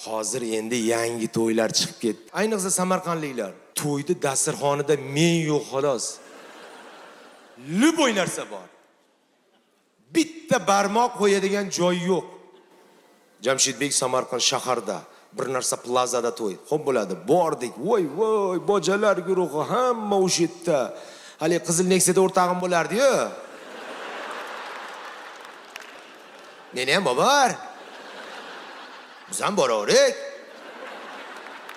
Hozir endi yangi to'ylar chiqib ketdi. Ayniqsa samarqandliklar. To'yda dasturxonida men yo'q xolos. Любой narsa bor. Bitta barmoq qo'yadigan joy yo'q. Jamshidbek Samarqand shaharda bir narsa plazada to'y. Xo'p bo'ladi. Bordik. Voy voy, bojalar guruhi hamma o'sha yerda. Hali Qizil Nexiyada o'rtog'im bo'lardi-yu. Meni ham bobor. Biz ham boraverik.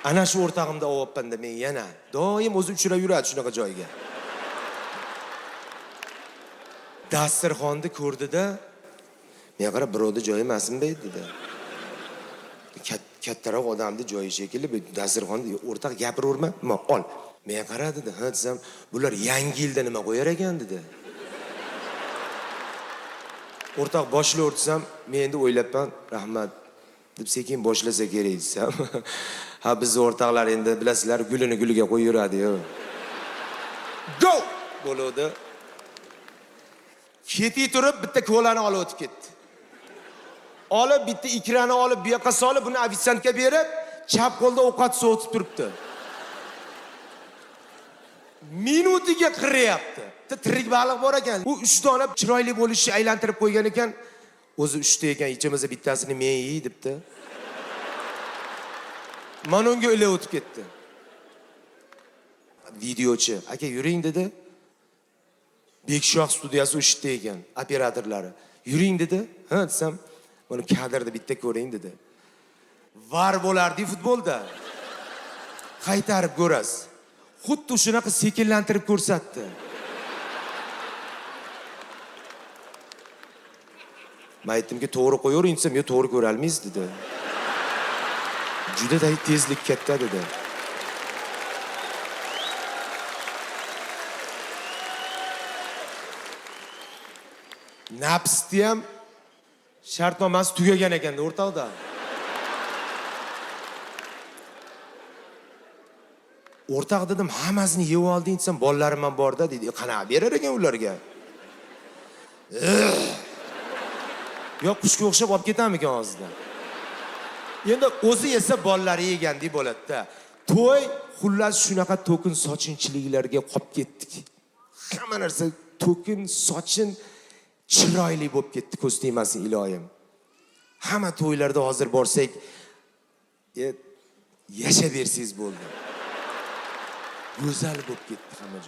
Ana shu o'rtog'imda olyapman-da men yana. Doim o'zi uchrab yuradi shunaqa joyga. Dasturxonni ko'rdida, men qarab birovni joyi emasmi dedi. Kattaroq odamni joyi shekilli bu dasturxonni o'rtoq gapiraverma, nima ol. Men qara dedi, ha desam, bular yangi yilda nima qo'yar ekan dedi. O'rtoq boshla desam, men endi o'ylabman, rahmat deb sekin boshlasa kerak desam. Ha bizni o'rtoqlar endi bilasizlar, gulini guliga qo'yaveradi-yu. Go! Bo'ladi. Ketiy turib bitta kolani olib o'tib ketdi. Olib bitta ikrani olib bu yoqqa solib, buni ofitsiantga berib, chap qo'lda ovqat sovutib turibdi. Minutiga qiryapti. Bitta tirik baliq bor ekan. U 3 dona chiroyli bo'lishi aylantirib qo'ygan ekan. O'zi 3 ta ekan, ichimizda bittasini men yey debdi. Mana unga ilib o'tib ketdi. Videochi, aka yuring dedi. Bekshoh studiyasi o'sha yerda ekan, operatorlari. Yuring dedi. Ha desam, mana kadrda bitta ko'ring dedi. VAR bo'lardi futbolda. Qaytarib ko'rasiz. Xuddi shunaqa sekinlantirib ko'rsatdi. Men aytdimki, to'g'ri qo'yavering desam, yo'q, to'g'ri ko'ra olmaysiz dedi. Juda tezlik katta dedi. Napsni ham shartnomasi tugagan ekanda o'rtoqda. O'rtoq dedim, hammasini yeb olding desam, bolalarim ham borda deydi. Qanaqa berar ekan ularga? Yo qushga o'xshab olib ketamikan hozirda? Endi o'zi yesa bolalari yegandek bo'ladi-da. To'y xullas shunaqa to'kin sochinchiliklarga qolib ketdik. Hamma narsa to'kin sochin chiroyli bo'lib ketdi, ko'z tegmasin iloyim. Hamma to'ylarda hozir borsak, yashab bersangiz bo'ldi. Go'zal bo'lib ketdi hamma joy.